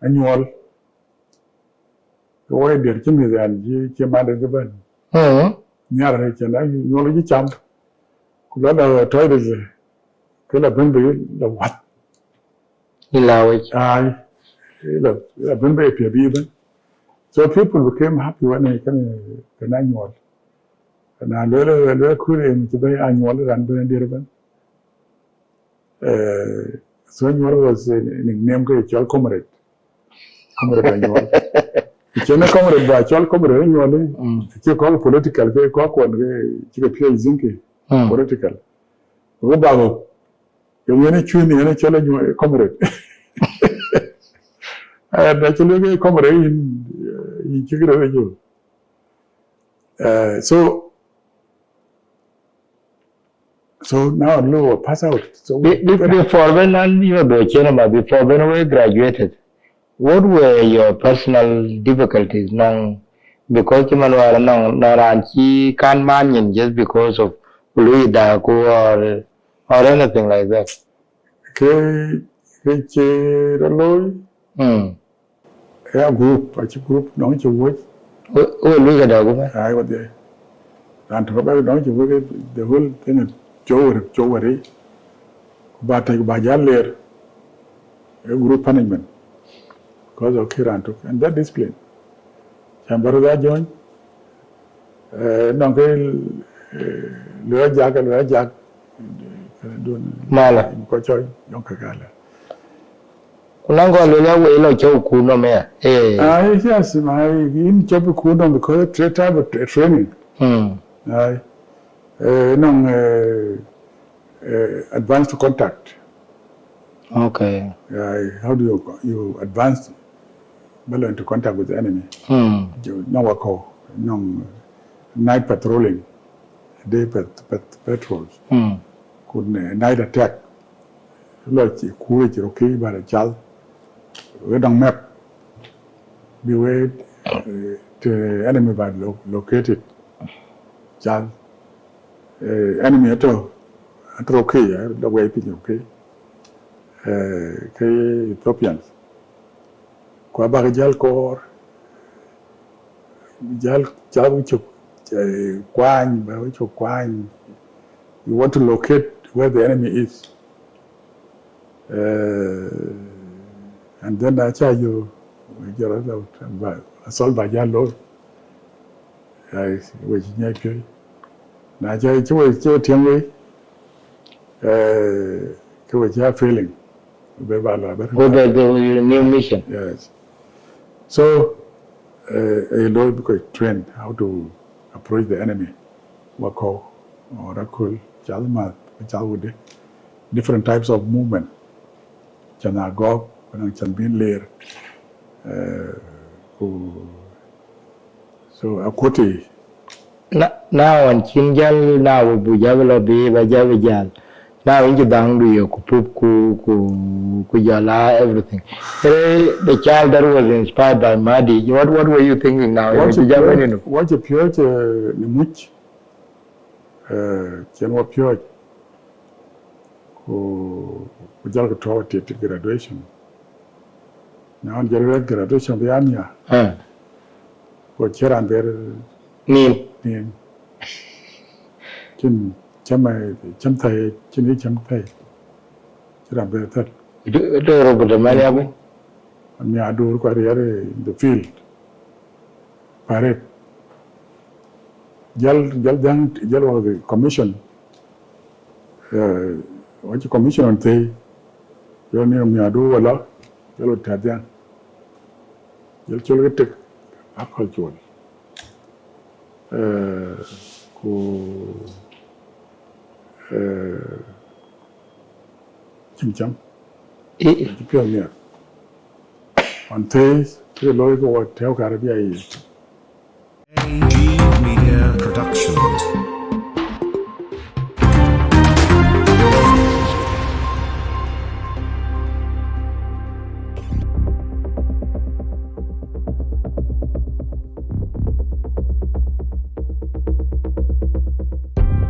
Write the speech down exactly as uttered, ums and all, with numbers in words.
Anyuɔl. Ke wɔ ye diɛt cï mïth ɛn cï, cï man de ke bɛ̈n. Mm. Nhiar rɛc cïn Anyuɔl cï cam. Ku lɔ la tɔc de ke la bɛ̈n bï la wath. Ila wec. Ai, la, la bɛ̈n bï piɛth bï bɛ̈n. So people became happy when he can, can Anyuɔl. Na luel, luel kul en cï bɛ̈n Anyuɔl ran bɛ̈n diɛt bɛ̈n. Eh, so Anyuɔl was a nickname ke cɔl comrade. Comrade Anyuɔl. Cïn comrade ba cɔl comrade Anyuɔl. Mm. Cï kɔk political ke kɔk kuɔn ke cï ke piɔ̈ɔ̈c zinki. Mm. Political. Ku ba go. Yöŋ yen cuën yen cɔl Anyuɔl comrade. Eh, na cï luel ke comrade in, in cï kërë jɔ. Eh, so, so now I'm low pass out. So be, be, before when I, you know, the cinema, before when we graduated, what were your personal difficulties? Nɔŋ, because cï man wär nɔŋ, nɔŋ raan cï kan man nyin just because of lui da ku or, or anything like that. Ke, ke cï rɔ looi. Mm. Ya group, acï group nɔŋ cï wuɔ̈c. Wo, wo lui ke da group, eh? Ai, wo dhiɛ. Raan tök abɛ nɔŋ cï wuɔ̈c, the whole thing is cowor, cowor. Ku ba tɛc, ku ba jal ler. A group punishment. Because of kï raan tök. And that discipline. Can baro da join. Eh, nɔŋ ke, eh, luel ajak, luel ajak, eh, dun mala. Kɔc cɔl, yɔŋ ke kala. Ku na gɔl luel ya wei lɔ cɔu ku nɔm ya. Eh. Ah, yes, yes, ma in cɔu ku nɔm because tra-, type of tra-, training. Hmm. Ai. Eh, nɔŋ, eh, eh, advanced contact. Okay. Yeah, how do you, you advance, well, into contact with the enemy? Hmm. You know what call, you know, night patrolling, day pat-, pat-, patrols. Hmm. Ku night attack. Lɔ cï kuur cï rɔ kï ba rɔ cal. We dɔŋ map. Bï we, eh, to enemy ba lo-, located. Cal. Eh, enemy atɔ̈, atɔ̈ rɔ kï, eh, lɔ wei piny rɔ kï. Eh, ke Ethiopians. Ku abak jäl kɔɔr, jäl, jäl wïcök, eh, kuany, ba wïcök kuany. You want to locate where the enemy is. Eh, and then aca yök, we jɔl a, ba, assault ba jäl looi. Ai, we cï nyiɛc piööc. Na ca, cï we, cï we tiɛŋ wei, eh, ke we cï a failing. Bɛ ba lɔ, bɛ. Go the, the new mission. Yes. So, eh, a looi because train how to approach the enemy. Wakɔ̈u, or aköl, cath math, cath wudë. Different types of movement. Can a gɔ̈k, ku nɔŋ can bïn ler. Eh, ku, so, akuɔ̈t. Na, na ɣɔn cïn jäl, na wo bu jäl lɔ bï, ba jäl bï jäl. Na ɣɔn cï dhaŋdu ye ku pup ku, ku, ku jɔl a everything. Eh, the child that was inspired by Mahdi, what, what were you thinking now? Wɔ cï piööc, wɔ cï piööc, eh, në muc, eh, cïn wɔ piööc. Ku, ku jɔlkï tɔ̈u tit graduation. Na ɣɔn jɔl wek graduation bï ya miäk. Ah. Ku cï raan ber nin. Nin. Cïn cäm, cäm thäi, cïn ë cäm thäi. Cï raan ber thäl. Dë, dë rɔt bï dë mɛn ya bï. Miäk dur ku ariɛr in the field. Parade. Jal, jal, jal, jal was the commission. Eh, wɔ cï commission ɣɔn thëi. Jal ni miäkdu wala, jal wɔ tɛ̈t dhiaŋ. Jal col ke tek, akɔl col. Eh, ku, eh, cïn cam. Ë, ë. Cï piɔ̈ɔ̈th miɛt. Ɣɔn thëi, kë looi ke wɔ tɛ̈ɛ̈u karë bï ya yic. A G Media Production.